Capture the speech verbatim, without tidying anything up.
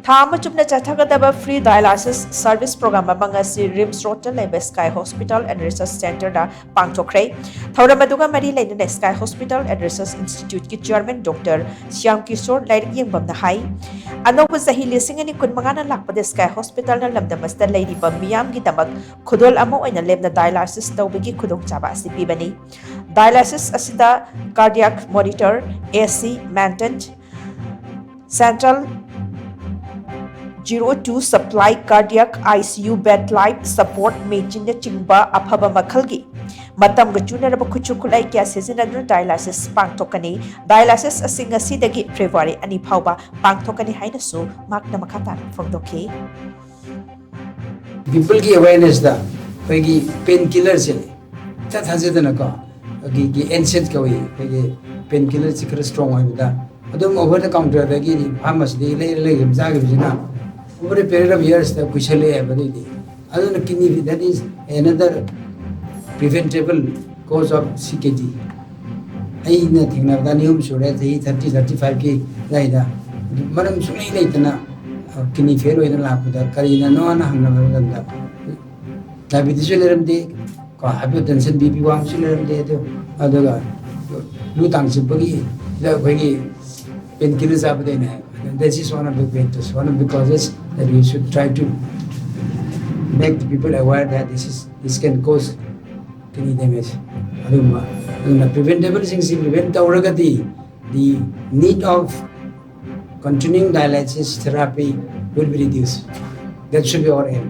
ꯊꯥ ꯑꯃ ꯆꯨꯞꯅ ꯆꯠꯊꯒꯗꯕ free dialysis service program ꯑꯃ ꯉꯁꯤ RIMS Roadꯇ ꯂꯩꯕ Sky Hospital and Research Centreꯗ ꯄꯥꯡꯊꯣꯛꯈ꯭ꯔꯦ꯫ ꯊꯧꯔꯝ ꯑꯗꯨꯒ ꯃꯔꯤ ꯂꯩꯅꯅ Sky Hospital and Research Instituteꯀꯤ chairman Doctor Shyam Kishore ꯂꯥꯏꯔꯤꯛ ꯌꯦꯡꯕꯝꯅ ꯍꯥꯏ, ꯑꯅꯧꯕ ꯆꯍꯤ ꯂꯤꯁꯤꯡ ꯑꯅꯤ ꯀꯨꯟꯃꯉꯥꯅ ꯂꯥꯛꯄꯗ Sky Hospitalꯅ ꯂꯝꯗꯝ ꯑꯁꯤꯗ ꯂꯩꯔꯤꯕ ꯃꯤꯌꯥꯝꯒꯤꯗꯃꯛ ꯈꯨꯗꯣꯜ ꯑꯃ ꯑꯣꯏꯅ ꯂꯦꯝꯅ dialysis ꯇꯧꯕꯒꯤ ꯈꯨꯗꯣꯡꯆꯥꯕ ꯑꯁꯤ ꯄꯤꯕꯅꯤ꯫ Dialysis ꯑꯁꯤꯗ cardiac monitor, AC, maintain, central zero two supply, cardiac ICU bed, life support machineꯅꯆꯤꯡꯕ ꯑꯐꯕ ꯃꯈꯜꯒꯤ ꯃꯇꯝꯒ ꯆꯨꯅꯔꯕ ꯈꯨꯠꯁꯨ ꯈꯨꯠꯂꯥꯏ ꯀꯌꯥ ꯁꯤꯖꯤꯟꯅꯗꯨꯅ dialysis ꯄꯥꯡꯊꯣꯛꯀꯅꯤ꯫ Dialysis ꯑꯁꯤ ꯉꯁꯤꯗꯒꯤ February ꯑꯅꯤ ꯐꯥꯎꯕ ꯄꯥꯡꯊꯣꯛꯀꯅꯤ ꯍꯥꯏꯅꯁꯨ ꯃꯍꯥꯛꯅ ꯃꯈꯥ ꯇꯥꯅ ꯐꯣꯡꯗꯣꯛꯈꯤ꯫ Peopleꯒꯤ awarenessꯇ ꯑꯩꯈꯣꯏꯒꯤ pain killerꯁꯦ ꯏꯊꯥ ꯊꯥꯖꯗꯅꯀꯣ, ꯑꯩꯈꯣꯏꯒꯤ NSAID ꯀꯧꯏ, ꯑꯩꯈꯣꯏꯒꯤ pain killerꯁꯤ ꯈꯔ strong ꯑꯣꯏꯕꯗ ꯑꯗꯨꯝ over the counterꯗꯒꯤ pharmacyꯗꯒꯤ ꯂꯩꯔ ꯂꯩꯔ ꯆꯥꯈꯤꯕꯁꯤꯅ over a period of yearsꯇ ꯀꯨꯏꯁꯜꯂꯛꯑꯦꯕ꯫ ꯑꯗꯨꯏꯗꯤ ꯑꯗꯨꯅ kidney, that is another preventable cause of CKD꯫ ꯑꯩꯅ ꯊꯦꯡꯅꯕꯗ ꯑꯅꯤ ꯑꯍꯨꯝ ꯁꯨꯔꯦ, ꯆꯍꯤ thirty, thirty fiveꯀꯤ ꯑꯗꯨꯋꯥꯏꯗ ꯃꯔꯝ ꯁꯨꯡꯂꯩ ꯂꯩꯇꯅ kidney fail ꯑꯣꯏꯅ ꯂꯥꯛꯄꯗ ꯀꯔꯤꯅꯅꯣꯅ ꯍꯪꯅꯕ ꯃꯇꯝꯗ diabetesꯁꯨ ꯂꯩꯔꯝꯗꯦ, ꯀꯣ, hypertension, BP ꯋꯥꯡꯕꯁꯨ ꯂꯩꯔꯝꯗꯦ꯫ ꯑꯗꯨ ꯑꯗꯨꯒ ꯂꯨ ꯇꯥꯡ ꯆꯤꯛꯄꯒꯤ ꯑꯩꯈꯣꯏꯒꯤ pain killer ꯆꯥꯕꯗꯩꯅ ꯍꯥꯏꯕ꯫ This is one of the greatest, one of the causes that we should try to make the people aware that this is, this can cause kidney damage꯫ ꯑꯗꯨꯒꯨꯝꯕ ꯑꯗꯨꯅ preventableꯁꯤꯡꯁꯤ prevent ꯇꯧꯔꯒꯗꯤ the need of continuing dialysis therapy will be reduced. That should be our aim.